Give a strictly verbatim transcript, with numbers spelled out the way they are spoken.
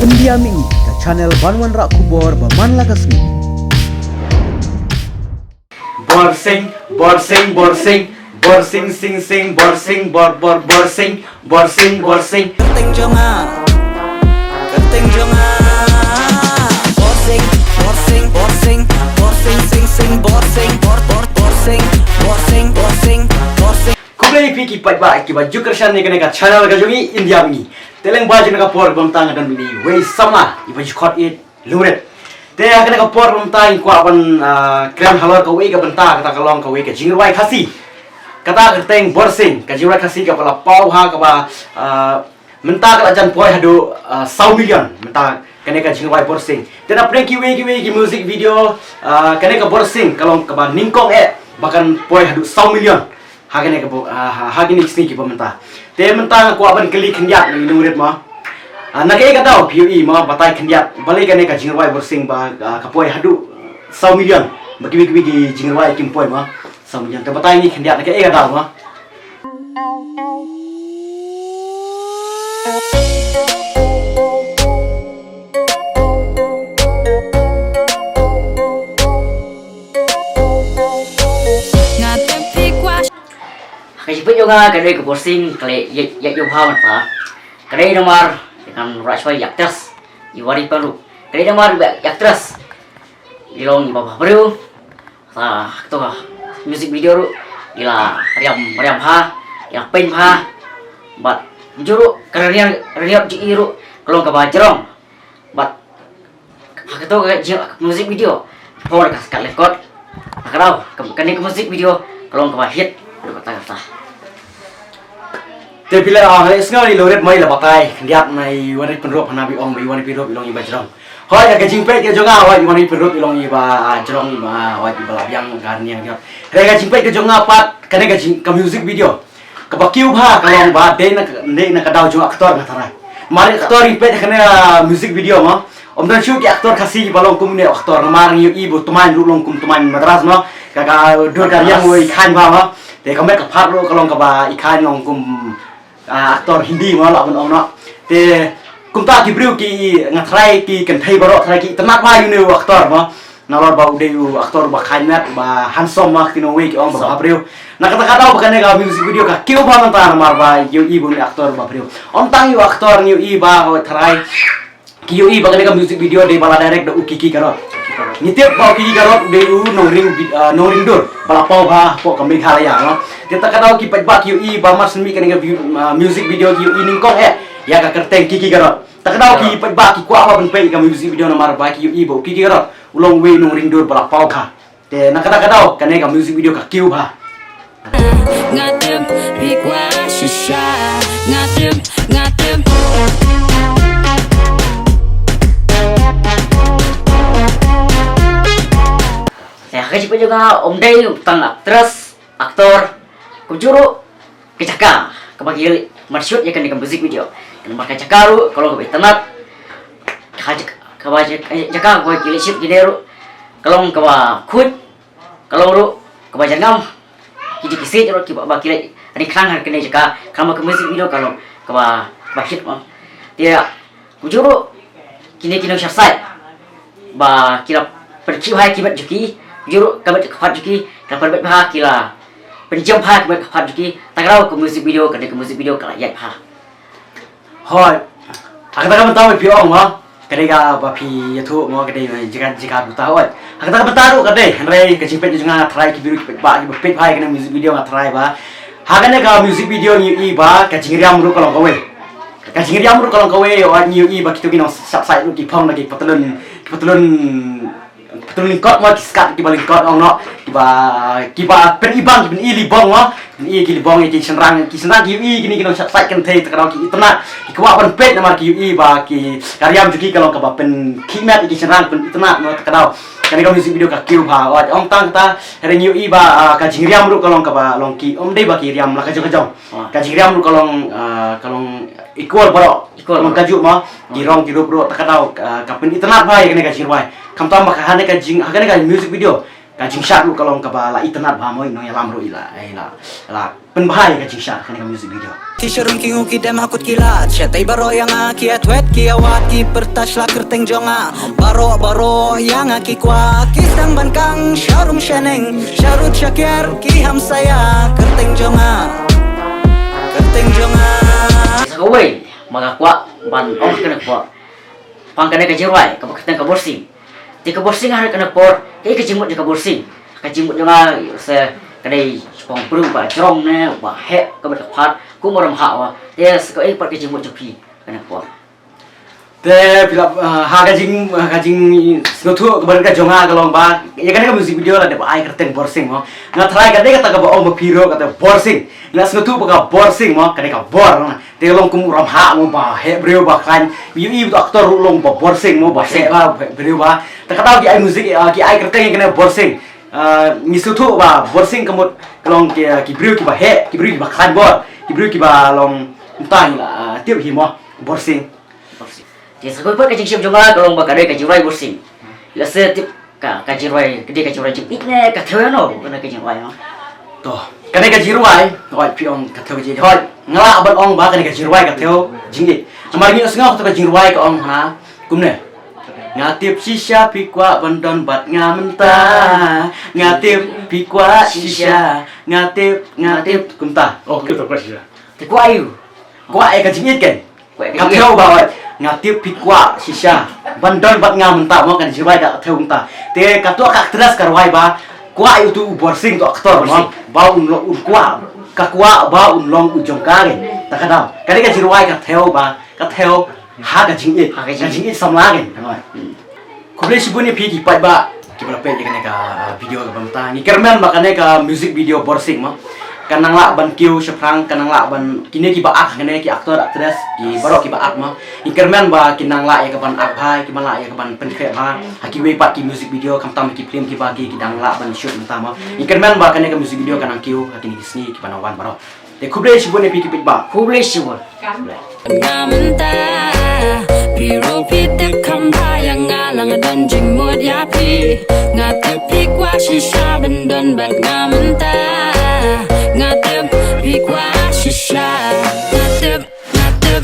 India Mini, ka channel ban wanrah khubor ba man la ka sngi. Borsing, borsing, borsing, borsing, sing, sing, borsing, bor, bor, borsing, borsing, borsing. Kyrteng jong nga, kyrteng jong nga. Borsing, borsing, borsing, borsing, sing, sing, borsing, bor, bor, borsing, borsing, borsing, borsing. Khublei phi ki paidbah kiba ju kyrshan ïa kane ka channel ka jong i India Mini. Te lyngba jong ka por ba mynta nga don bad i wei samla iba ju khot i Lungrit. Te ha kane ka por ba mynta ngi kwah ban, ah, kren halor kawei ka bynta, kata ka long kawei ka jingrwai Khasi. Kata ka kyrteng Borsing, ka jingrwai Khasi kaba la paw ha kaba, ah, mynta ka la jan poi haduh, ah, saw million mynta kane ka jingrwai Borsing. Te na pdeng kiwei kiwei ki music video, ah, kane ka Borsing ka long kaba nyngkong eh ba kan poi haduh saw million ha kane ka bo-, ha, ha, ha kine ki sngi kiba mynta. Te mynta nga kwah ban kylli khyndiat na i Lungrit mo. Ah, na kaei ka daw phi ïohi mo, batai khyndiat balei kane ka jingrwai Borsing ba, ah, ka poi haduh saw million. Ba kiwei kiwei ki jingrwai kim poi mo saw million. Te batai ngi khyndiat na kaei ka daw mo. Nga tip phi kwah. Ha ka jingpeit jong nga ka dei ka Borsing ka la ïaid, ïaid ïa u bha mynta. Ka dei namar ïa ka nongrwai actress i Wari Pynrup. Ka dei namar i actress i long iba bhabriew. Sa kato ka music video ruh i la riam, riam bha, i la pynbha. Bad ju ruh ka riam, riam ju i ruh ka long kaba jrong. Bad ha kato ka jing music video pynbha ka skat lyngkot. Ha ka daw ka, kane ka music video ka long kaba hit. Ruh kata kata. Te phi la, ah, sngew i Lungrit mo i la batai khyndiat na i Wari Pynrup, hana ba ong ba i Wari Pynrup i long iba jrong. Hooid, ka jingpeit ka jong nga, hooid, i Wari Pynrup i long iba, ah, jrong, iba, hooid, iba la biang ka niang jrong. Hynrei ka jingpeit ka jong nga pat kane ka jing, ka music video kaba kiew bha ka long ba dei na, dei na ka daw jong actor nga tharai. Mar actor i peit kane, ah, music video mo. Ym don shuh ki actor Khasi ba long kum une u actor, namar ngi ïohi ba u Tmaiñ ruh long kum Tmaiñ Madras mo. Ka, ka dur ka riang u i khain bha mo. Te ka met ka phad ruh ka long kaba i khain long kum, ah, actor Hindi mo lah ban ong no. Te kumta ki briew ki nga tharai ki kynthei baroh tharai ki itynnad bha ïa une u actor mo. Nalor ba u dei u actor ba khain met ba handsome mo, ki nongwei ki ong ba bhabriew. Na kata ka daw ba kane ka music video ka kiew bha mynta namar ba ïohi ba une u actor bhabriew. Ym tang ïa u actor ngi ïohi ba hooid tharai ki ïohi ba kane ka music video dei ba la direct da u Kiki Karot. Ngi tip ba u Kiki Karot u dei u nongring, ah, nongring dur ba la paw bha hapoh ka Meghalaya, no. Te ta ka daw ki paidbah ki ïohi ba mar shen mih kane ka view, ah, music video ki ïohi nyngkong eh ïa ka kyrteng Kiki Karot. Ta ka daw ki paidbah ki kwah ba ban peit ka music video namar ba ki ïohi ba u Kiki Karot u long uwei u nongring dur ba la paw bha. Te na kata ka daw kane ka music video ka kiew bha. Nga tip phi kwah shisha. Nga tip, nga tip. Te ha ka jingpeit jong nga ym dei tang actress, actor, kumjuh ruh ka jaka kaba ki leit ban shoot ïa kane ka music video. Namar ka jaka ruh ka long kaba itynnad. Ka jaka, kaba jaka, jaka kaba ki leit shoot kine ruh ka long kaba khuid, ka long ruh kaba jyrngam. Ki jaka ki siej ruh kiba, ba ki leit ring khnang ha kane jaka, khnang ba ka music video ka long kaba, kaba hit mo. Te kumjuh ruh kine ki nongshad sait ba ki la pynkhih bha ïa ki met jong ki, kumjuh ruh ka met ka phad jong ki, ki la pynbeit bha, ki la pynjem bha ïa ki met ka phad jong ki. Ta ka daw ka music video, kane ka music video ka la ïaid bha. Hooid. Ha kata ka bynta ba phi ong mo, ka dei kaba phi ïathuh mo, ka dei jaka, jaka buta, hooid. Ha kata ka bynta ruh ka dei, hynrei ka jingpeit jong nga, nga tharai ki briew ki paidbah kiba peit bha ïa kane music video, nga tharai ba ha kane ka music video ngi ïohi ba ka jingriam ruh ka long kawei. Ka jingriam ruh ka long kawei, hooid, ngi ïohi ba kito ki nongshad sait ruh ki phong da ki patlun, ki patlun, patlun lyngkot mo, ki skirt kiba lyngkot ong no, kiba, kiba pyni bang, ki pyni libong mo, pyni ki libong ïa ki shynrang, ki shynrang ki ïohi kine ki nongshad sait kynthei, ta ka daw ki itynnad, ki kwah ban peit namar ki ïohi ba ki, ka riam jong ki ka long kaba pynkhih met ïa ki shynrang, pynitynnad mo, ta ka daw kane ka music video ka kiew bha. Wat ong tang kata, hynrei ngi ïohi ba, ah, ka jingriam ruh ka long kaba long ki, ym dei ba ki riam la ka jong ka jong. Ah. Ka jingriam ruh ka long, ah, ka long equal baroh. Equal. Ka long baroh. Kajuh mo, ki rong ki rup ruh, ta ka daw, ah, ka pynitynnad bha ïa kane ka jingrwai. Khamtam ba ka ha kane ka jing, ha kane ka music video Ka jingshad ruh ka long kaba la itynnad bha mo, nongïalam ruh i la, i la, la pynbha ïa ka jingshad kane ka music video. Ki sharum ki ngu ki dem ha kut ki lad, shatei baroh ïa nga ki ïatwet ki ïawad ki pyrta sha la kyrteng jong nga. Baroh baroh ïa nga ki kwah, ki sdang ban kang sharum shaneng, sharud shaker ki hamsaia kyrteng jong nga. Kyrteng jong nga. Sa kawei ma nga kwah ban ong kane ka por. Pang kane ka jingrwai kaba kyrteng ka Borsing. Te ka Borsing ha kane ka por, kaei ka jingmut jong ka Borsing? Ka jingmut jong nga se ka dei shaphang briew ba jrong ne ba heh ka met ka phad, kum u Ramhah wa. Te se kaei pat ka jingmut jong phi kane ka por? Te phi la, ah, ha ka jing, ha ka jingsngewthuh kaba rit ka jong nga ka long ba ïa kane ka music video la dep ai kyrteng Borsing mo. Nga tharai ka dei kata kaba ong ba phi ruh kata Borsing. Nga sngewthuh ba ka Borsing mo, ka dei ka bor na. Te long kum u Ramhah mo ba heh briew ba khlaiñ. Ïohi ba u actor ruh long ba Borsing mo ba heh ba, ba heh briew ba. Te ka daw ki ai music, ah, ki ai kyrteng ïa kane Borsing. Ah, ngi sngewthuh ba Borsing ka mut ka long ki, ki briew kiba heh, ki briew kiba khlaiñ bor, ki briew kiba long mynta ngi la, ah, tip hi mo Borsing. Te sa kawei pat ka jingshim jong nga ka long ba ka dei ka jingrwai Borsing. La se tip ka, ka jingrwai, ka dei ka jingrwai jingïeit ne ka thew ïano kane ka jingrwai mo? To, kane ka jingrwai, hooid phi ong ka thew ka jingïeit, hooid. Nga lah ban ong ba kane ka jingrwai ka thew jingïeit. Namar ngi ïohsngew kato ka jingrwai ka ong hana kumne. Nga tip shisha phi kwah ban don bad nga mynta. Nga tip phi kwah shisha. Nga tip, nga tip kumta. Oh, kita kwah shisha. Te kwah aïu? Kwah ïa ka jingïeit kan? Kwah ïa ka jingïeit. Ka thew ba wat. Nga tip phi kwah shisha ban don bad nga mynta mo, kan jingrwai ka thew mynta. Te kato ka actress ka rwai ba kwah ïa uto u Borsing, uto actor mo. Borsing. Ba un long, un kwah. Ka kwah ba un long u jong ka kan. Ta ka daw. Kane ka jingrwai ka thew ba, ka thew ha ka jingïeit. Ha ka jingïeit. Ka jingïeit samla kan. Hmm. Khublei shibun ïa phi ki paidbah kiba la peit ïa kane ka, ah, video kaba mynta. Ngi kyrmen ba kane ka music video Borsing mo kan nang lah ban kiew shaphrang, kan nang lah ban, kine kiba act kane, ki actor actress, ki baroh kiba act mo. Ngi kyrmen ba kin nang lah ïa kaban act bha, kiban lah ïa kaban pynkhreh bha ha kiwei pat ki music video, khamtam ki film kiba ki, ki dang lah ban shoot mynta mo. Ngi kyrmen ba kane ka music video kan nang kiew ha kine ki sngi kiba nang wan baroh. Te khublei shibun ïa phi ki paidbah. Khublei shibun. Nga mynta, phi ruh phi tip kham bha ïa nga, la nga don jingmut ïa phi. Nga tip phi kwah shisha ban don bad nga mynta. Nga tip phi kwah shisha.